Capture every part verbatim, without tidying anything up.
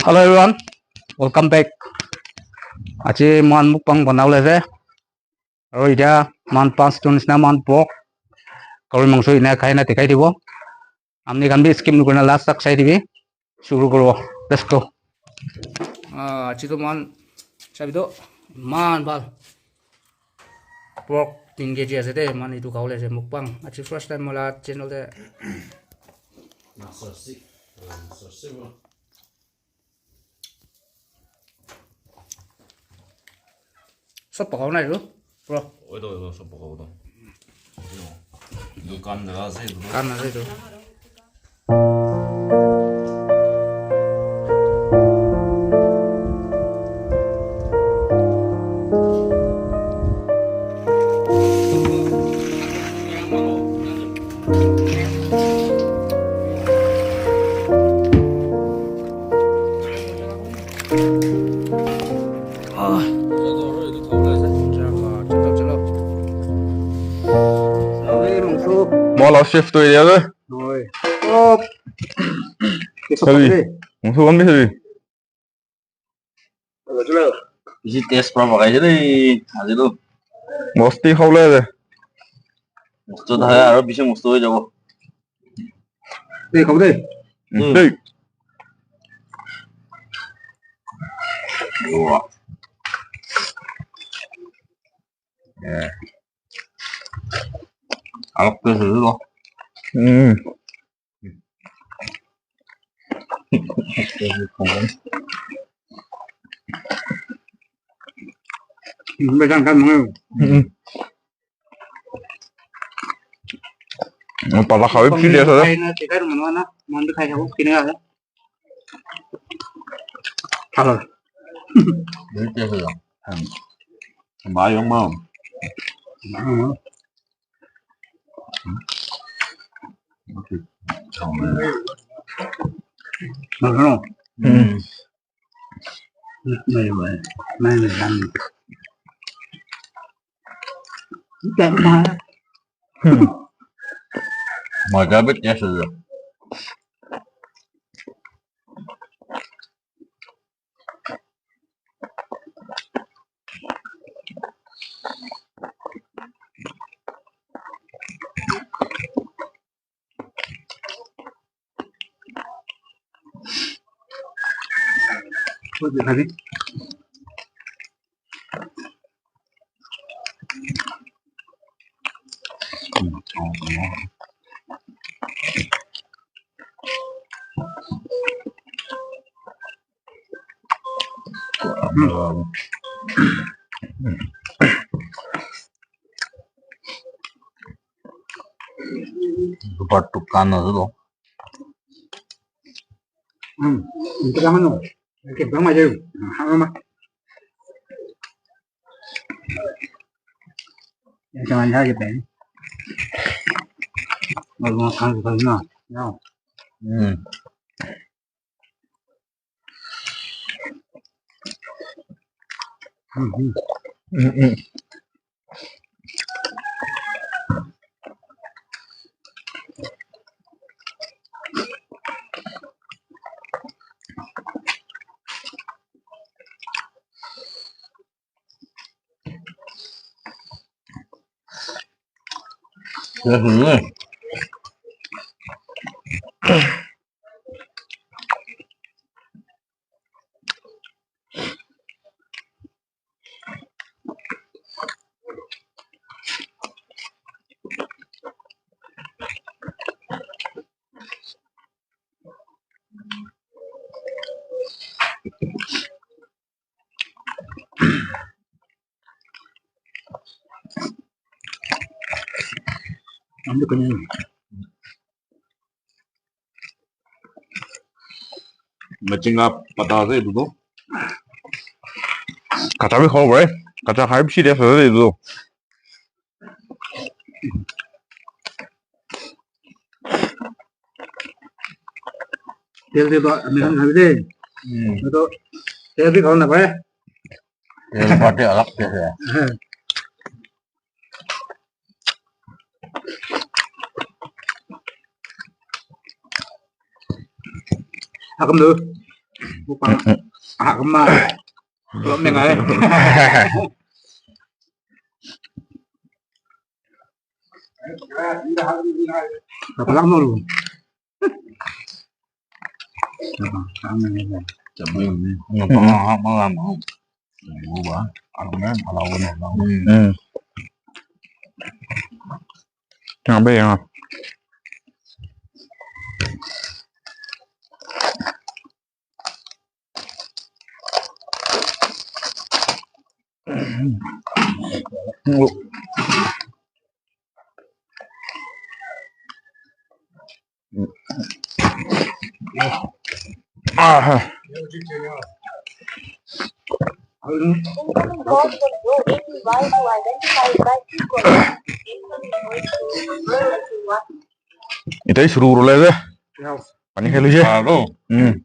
Hello everyone, welcome back. Aji moikhan mukbang banabole ase. Aru etia moikhan panch jon nisna moikhan pork, gahori mangso ena khai na dikhai dibo. Apni khan bi skip nakurina last tak sai dibi. Shuru koribo. Let's go. Ah, aji toh moikhan sabi toh eman bhal. Pork tin K G ase de, moikhan etu khabole ase mukbang. Aji first time moi la channel te. Master Chef, uh, Master Chef. Sob pakabo na etu, bro? Oi toh, oi toh, sob pakabo toh. Etu kan jaga ase etu toh. Kan ase etu. Moi la chef toh etia toh. Oi. Oh. Heavy. Mangso khan bi heavy. Bishi taste pra bagaise dei, aji toh. Mosti khabole ase. Mosto thake aro bishi mosto hoi jabo. Dei, khabo dei. Mm, dei. Wah. Yeah. Alak taste ase toh. Mm. Mm. Pata khabi bishi taste ase. Bhal ase. Bishi taste ase. Mayong ma. Mm. Maja bhi taste ase. Super tukan ase toh. Hmm, itu kan anu, oke, bang aja. Hang ma. Yang jangan aja, Ben. Mau makan, makan, no. No. Hmm. Matching up pata ase etu tu. Kacha bi khabo pare. Kacha khai bishi taste ase etu tu. Tel te to ami khan khabi de. Hmm. To tel bi khabo na pare. Tel pate alag taste ase. Akam tu. Bukan. Ah, kemar. Lo meng aja. Apa lama lu? Apa? Sama ini. Coba ini. Ngapa lama-lama? Ini gua, armen, alawan, alawan. Hmm. Sampai ya. Ah. Incoming call from your A P Y to identify by two calls. Incoming voice to zero one. Ita isuru ro le de. Pani kheli se. Aro. Hmm.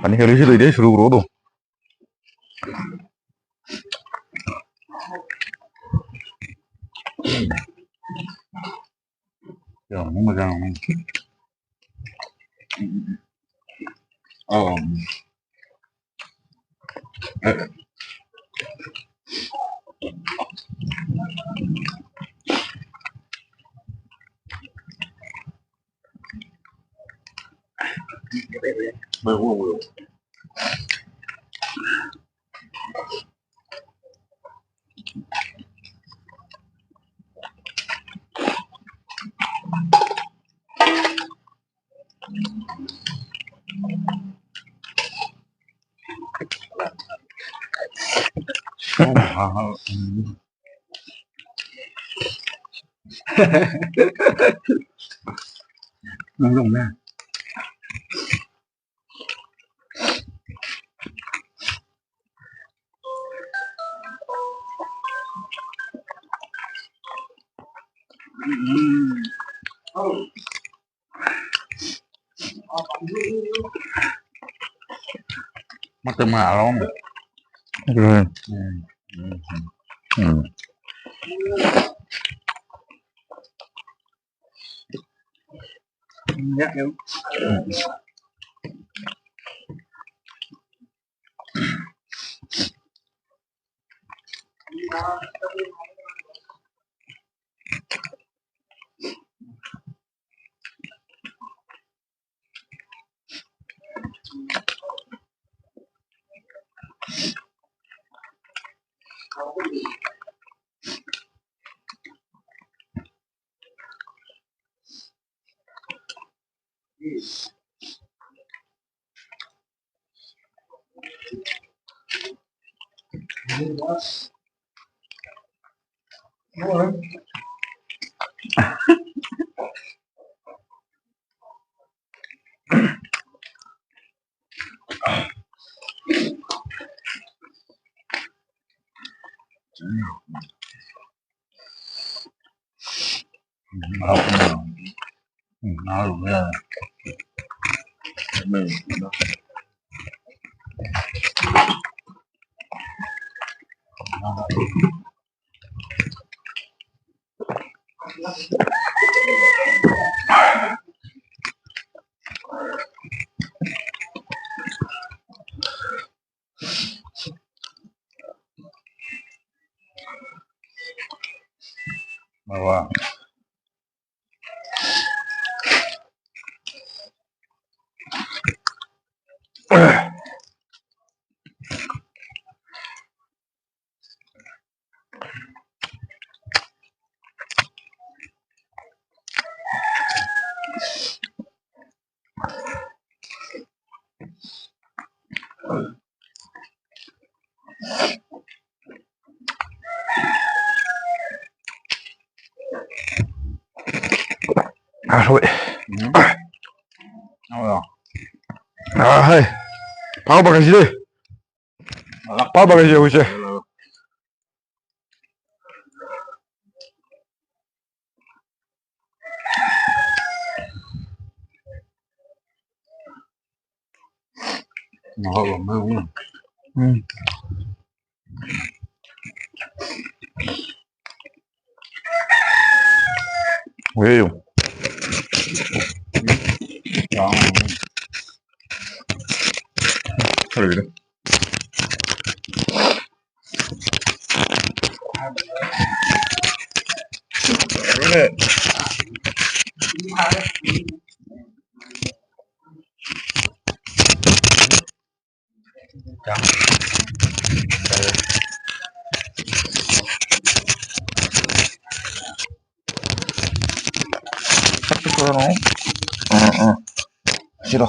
Pani kheli se to ita isuru ro do. Ya, ini mah jangan. Oh. Eh. Ngomong nah. Mati malong. Hmm. Hmm. Hmm. Ya, ya. Bahwa Ah, wait. Hmm. Oh, ya. Ah, hai. Pau pakai sih deh. Pau pakai sih, wis. Hmm. Wih. Sorry. Siro.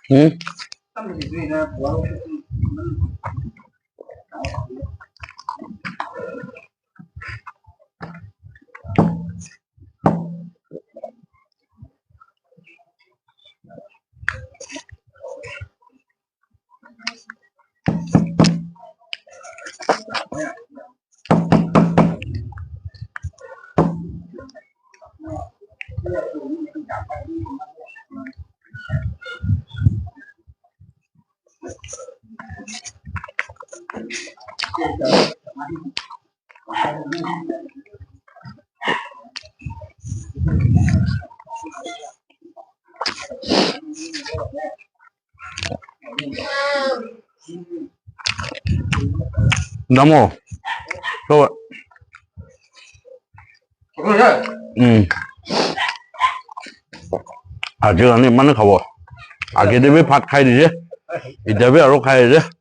Hmm? Damo. Coba. Hmm. Aji ani mane khabo. Age de bi bhat khai dise. Etiya bi aru khai ase.